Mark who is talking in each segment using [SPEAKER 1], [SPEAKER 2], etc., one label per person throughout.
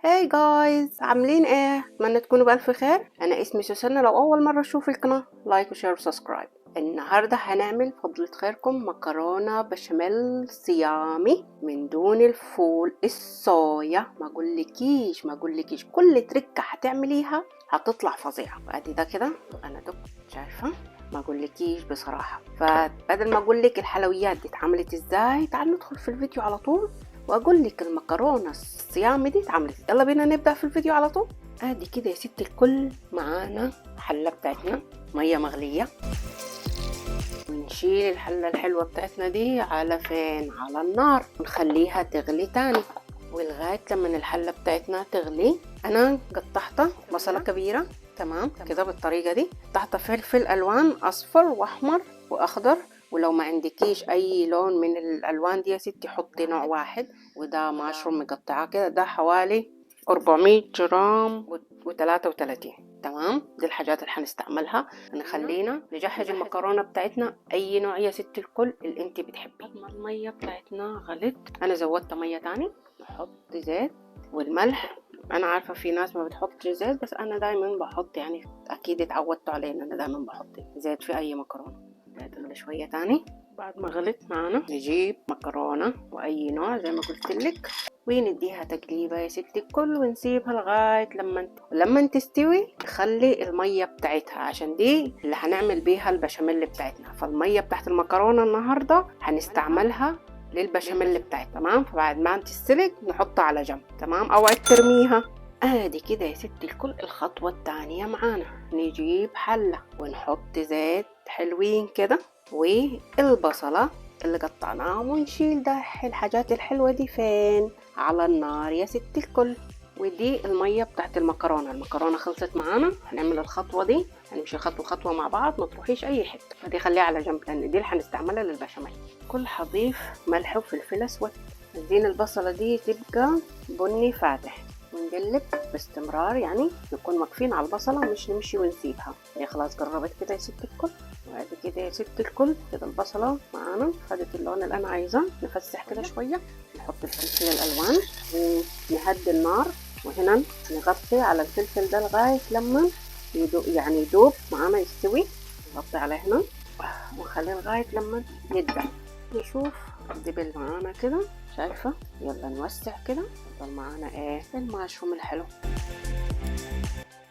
[SPEAKER 1] Hey guys، عاملين ايه؟ اتمنى تكونوا بألف خير. انا اسمي سوسنة. لو اول مرة تشوفي القناة like و share و subscribe. النهاردة هنعمل فضلة خيركم مكرونة بشاميل صيامي من دون الفول الصويا. ما اقولكيش كل تركة هتعمليها هتطلع فظيعة. وادي ده كده انا دق شايفة، ما اقولكيش بصراحة. فبدل ما اقولك الحلويات دي اتعملت ازاي، تعال ندخل في الفيديو على طول واقول لك المكرونه الصيامي دي اتعملت. يلا بينا نبدا في الفيديو على طول. ادي كده يا ست الكل معانا حله بتاعتنا مية مغليه، ونشيل الحلة الحلوة بتاعتنا دي على فين؟ على النار، ونخليها تغلي تاني. ولغاية لما الحلة بتاعتنا تغلي انا قطعت بصله كبيرة تمام كده بالطريقة دي، قطعت فلفل الوان اصفر واحمر واخضر، ولو ما عندكيش اي لون من الالوان دي يا ستي حطي نوع واحد. وده ماشروم مقطعاه كده، ده حوالي 400 جرام و33. تمام، دي الحاجات اللي هنستعملها. نخلينا نجهز المكرونه بتاعتنا اي نوع يا ست الكل اللي انت بتحبيه. المية بتاعتنا غلت، انا زودت مية تاني. نحط زيت والملح. انا عارفه في ناس ما بتحطش زيت، بس انا دايما بحط، يعني اكيد اتعودتوا عليه ان انا دايما بحط زيت في اي مكرونه. تغلي شوية تاني. بعد ما غلت معانا نجيب مكرونة وأي نوع زي ما قلت لك، ونديها تقليبة يا ست الكل، ونسيبها لغاية لما تستوي. نخلي المية بتاعتها عشان دي اللي هنعمل بيها البشاميل بتاعتنا. فالمية بتاعت المكرونة النهاردة هنستعملها للبشاميل بتاعتنا. تمام، فبعد ما تستلق نحطها على جنب. تمام، اوعي ترميها. ادي كده يا ست الكل الخطوة الثانية معانا. نجيب حلة ونحط زيت حلوين كده والبصلة اللي قطعناها، ونشيل ده الحاجات الحلوة دي فين؟ على النار يا ست الكل. ودي المية بتاعت المكرونة. المكرونة خلصت معانا، هنعمل الخطوة دي، هنمشي خطوة خطوة مع بعض، ما تروحيش أي حتة. فدي خليها على جنب لأن دي اللي هنستعملها للبشاميل. كل هضيف ملح وفلفل أسود. عايزين البصلة دي تبقى بني فاتح، ونقلب باستمرار، يعني نكون واقفين على البصلة مش نمشي ونسيبها. هي خلاص قربت كده يا ست الكل. وبعد كده يا ست الكل كده البصلة معانا خدت اللون اللي أنا عايزاه. نفسح كده شوية، نحط الفلفل الألوان ونهدي النار، وهنا نغطي على الفلفل ده لغاية لما يدوب، يعني يدوب معانا يستوي. نغطي عليه هنا ونخليه لغاية لما يدبل. نشوف دبل معانا كده، شايفة؟ يلا نوسع كده، يفضل معانا ايه؟ المشروم الحلو.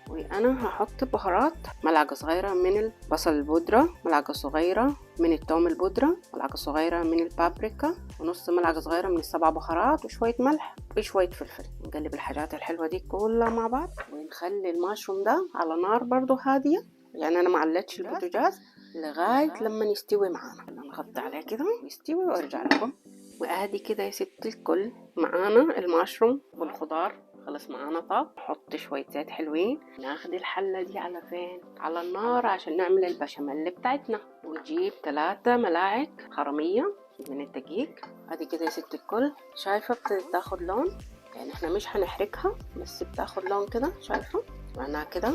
[SPEAKER 1] وانا هحط بهارات، ملعقة صغيرة من البصل البودرة، ملعقة صغيرة من الثوم البودرة، ملعقة صغيرة من البابريكا، ونص ملعقة صغيرة من السبع بهارات، وشوية ملح وشوية فلفل. نقلب الحاجات الحلوة دي كلها مع بعض، ونخلي المشروم ده على نار برضو هادية، يعني انا ما علتش البوتاجاز لغاية لما يستوي معانا. نغطي عليه كده يستوي وارجع لكم. وادي كده يا ست الكل معانا المشروم والخضار خلص معانا. طاب، نحط شوية زيت حلوين. ناخد الحلة دي على فين؟ على النار عشان نعمل البشاميل بتاعتنا. ونجيب 3 ملاعق خرمية من الدقيق. ادي كده يا ست الكل، شايفة بتاخد لون، يعني احنا مش هنحرقها بس بتاخد لون كده، شايفة؟ معناها كده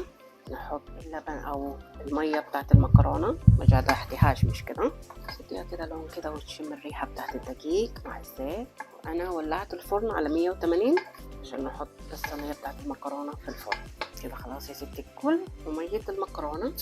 [SPEAKER 1] نحط اللبن او المية بتاعت المكرونة، ما جرحتهاش مش كده، تديها كده لون كده وتشم الريحة بتاعت الدقيق مع الزيت. وانا ولعت الفرن على 180 عشان نحط الصينية بتاعت المكرونة في الفرن كده. خلاص يا ست الكل، ومية المكرونة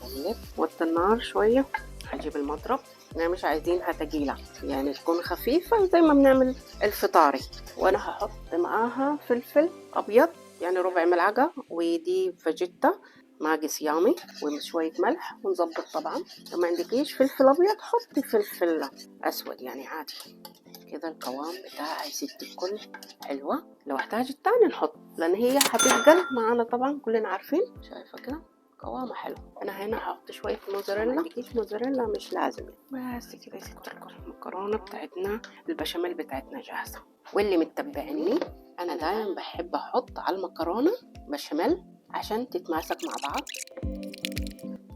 [SPEAKER 1] نقلب، وطي النار شوية. هجيب المضرب، احنا مش عايزينها تقيلة، يعني تكون خفيفة زي ما بنعمل الفطاري. وانا هحط معاها فلفل ابيض يعني ربع ملعقة، ودي فاجيتا ماجي صيامي، وشوية ملح، ونظبط. طبعا لو ما عندكيش فلفل أبيض حطي فلفل أسود يعني عادي. كده القوام بتاع يا ست الكل حلوة. لو احتاجت تاني نحط، لأن هي هتتقل معانا طبعا كلنا عارفين. شايفة كده قوامها حلو. أنا هنا هحط شوية موزاريلا، ما عندكيش موزاريلا مش لازم. بس كده يا ست الكل المكرونة بتاعتنا البشاميل بتاعتنا جاهزة. واللي متبعني أنا دايما بحب أحط على المكرونة بشاميل عشان تتماسك مع بعض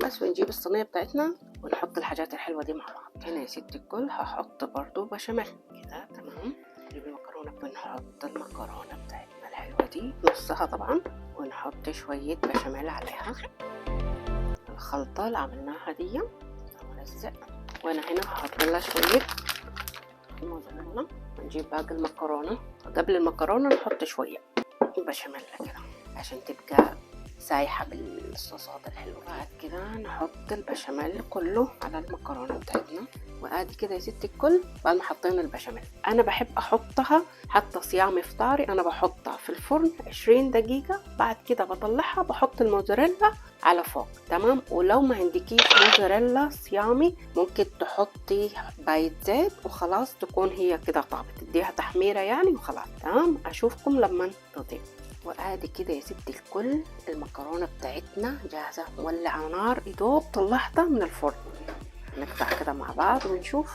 [SPEAKER 1] بس. ونجيب الصينية بتاعتنا ونحط الحاجات الحلوة دي مع بعض. هنا يا ست الكل هحط برضو بشاميل كده تمام. نجيب المكرونة، بنحط المكرونة بتاعتنا الحلوة دي نصها طبعا، ونحط شوية بشاميل عليها. الخلطة اللي عملناها دي ونلزق. وانا هنا هحط لها شوية موزاريلا. نجيب باقي المكرونة. قبل المكرونة نحط شوية بشاميل كده عشان تبقى سايحة بالصوصات الحلوة. بعد كده نحط البشاميل كله على المكرونة بتاعتنا. وادي كده يا ست الكل بعد ما حطينا البشاميل. انا بحب احطها حتى صيام افطاري، انا بحطها في الفرن 20 دقيقة، بعد كده بطلعها بحط الموزاريلا على فوق. تمام. ولو ما عندكيش موزاريلا صيامي ممكن تحطي بايت زيت وخلاص، تكون هي كده طابت، تديها تحميرة يعني وخلاص. تمام. اشوفكم لما تطيب. وادي كده يا ست الكل المكرونه بتاعتنا جاهزة، مولعه نار، يدوب طلعتها من الفرن. نقطع كده مع بعض ونشوف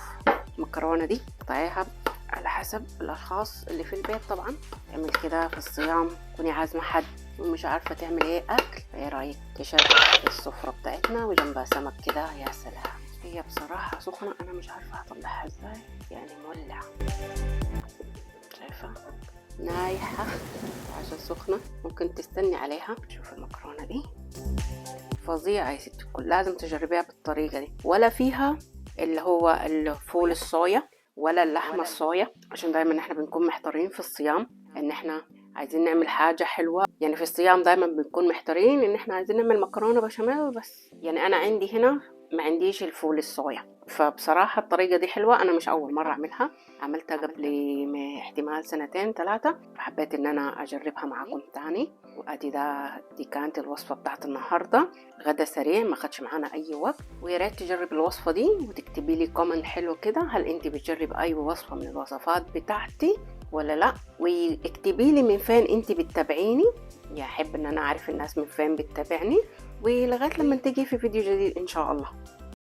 [SPEAKER 1] المكرونه دي. قطعيها على حسب الاشخاص اللي في البيت طبعا. تعمل كده في الصيام، تكوني عازمة حد ومش عارفه تعمل ايه اكل، ايه رايك تشرب السفرة بتاعتنا وجنبها سمك كده؟ يا سلام. هي بصراحة سخنة، انا مش عارفه هطلعها ازاي، يعني مولعه، شايفه نايحة عشان سخنة، ممكن تستني عليها. شوف المكرونة دي فظيعة يا ست الكل، لازم تجربيها بالطريقة دي. ولا فيها اللي هو الفول الصويا ولا اللحمة الصويا، عشان دايما احنا بنكون محتارين في الصيام ان احنا عايزين نعمل حاجة حلوة. يعني في الصيام دايما بنكون محتارين ان احنا عايزين نعمل مكرونة بشاميل بس، يعني انا عندي هنا ما عنديش الفول الصويا. فبصراحة الطريقة دي حلوة، أنا مش أول مرة أعملها، عملتها قبل احتمال 2 3، فحبيت إن أنا أجربها معاكم تاني. وأدي دي كانت الوصفة بتاعت النهاردة، غدا سريع ما خدش معانا أي وقت. ويا ريت تجرب الوصفة دي وتكتبي لي comment حلو كده، هل أنت بتجرب أي وصفة من الوصفات بتاعتي ولا لا؟ واكتبي لي من فين أنت بتتابعيني، يا أحب إن أنا أعرف الناس من فين بتتابعني. ولغاية لما تيجي في فيديو جديد إن شاء الله.